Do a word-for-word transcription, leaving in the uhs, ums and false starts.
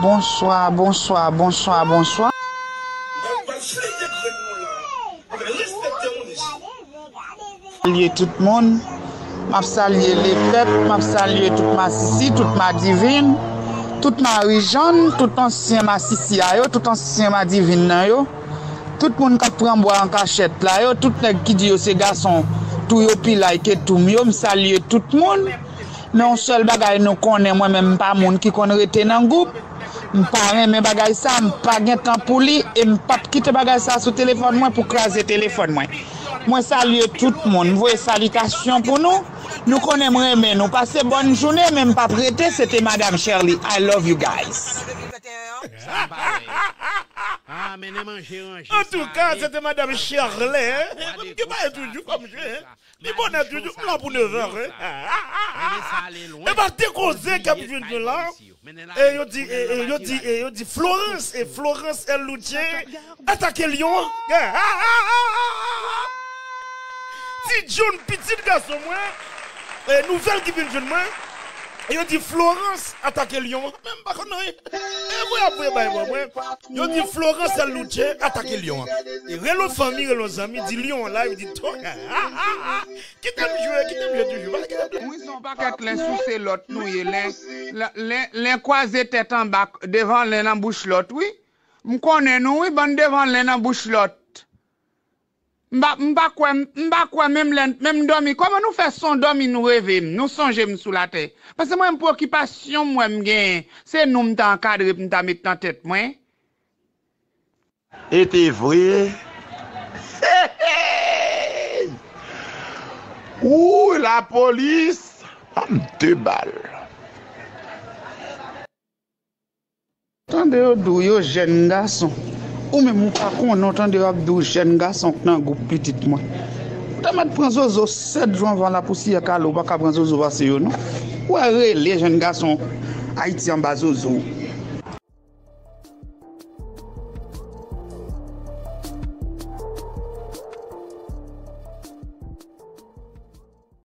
Bonswa, bonswa, bonswa, bonswa. Salye tout moun. M ap salye lepèp, m ap salye tout masisi, tout madivin, tout marijòn, tout ansyen masisi a yo, tout ansyen madivin nan yo. Tout moun k ap pran bwa an kachèt la yo, tout nèg ki di yo se gason tou yo pi lay ke tou m yo, m salye tout moun. Men yon sèl bagay nou konnen, mwen menm m pa moun ki konn rete nan gwoup. M pa renmen bagay sa, m pa gen tan pou li, e m p ap kite bagay sa sou telefòn mwen pou kraze telefòn mwen. Mwen salye tout moun, m voye salitasyon pou nou. Nou konnen m renmen nou. Pase bòn jounen, men m p ap rete. Se te Madam Shirley. I love you guys. Antouka, se te Madanm Shirley. Mwen ki pale toujou kòm jwe. Li bonè toujou, m la pou nèf è. Epa de koze k ap jwenn nou la. E yo di, e, e, yo di, e, yo di Florence, e Florence L. Loutien atake lyon an. Ti John, pitit gason mwen, e, nouvèl ki vin jwenn mwen, e yo di Florence atake lyon an. Men m pa konn anyen. E mwen ap voye bay mwen, mwen. Yo di Florence L. Loutien atake lyon an. E relo fanmi, relo zanmi, di lyon an la, yo di to. Kite m jwe, kite m jwe toujou. Pale kite m jwe. Wi, se yon pakèt len souse lòt nou ye. Len, len, len, len kwaze tèt anba, devan len nan bouch lòt, wi. M konnen nou, wi, bann devan len nan bouch lòt. M pa, m pa kwè, m pa kwè menm lè, menm dòmi. Kòman nou fè se yon dòmi nou reve m, nou sonje m sou latè? Paske mwen, m pwokipasyon m wè m genyen, se nou m ta ankadre pou m ta met nan tèt mwen. E te vre. Hey, hey! Wouy, lapolis! Ban m de bal. Tande yo di w yo jèn gason. Ou menm ou pa konnen, w tande yo ap di w jèn gason k nan gwoup pitit mwen. Ou ta mèt pran zozo sèt jou anvan lapousiyè kale, ou pa ka pran zozo pase yo non. Ou wè rele jèn gason Ayiti anba zozo.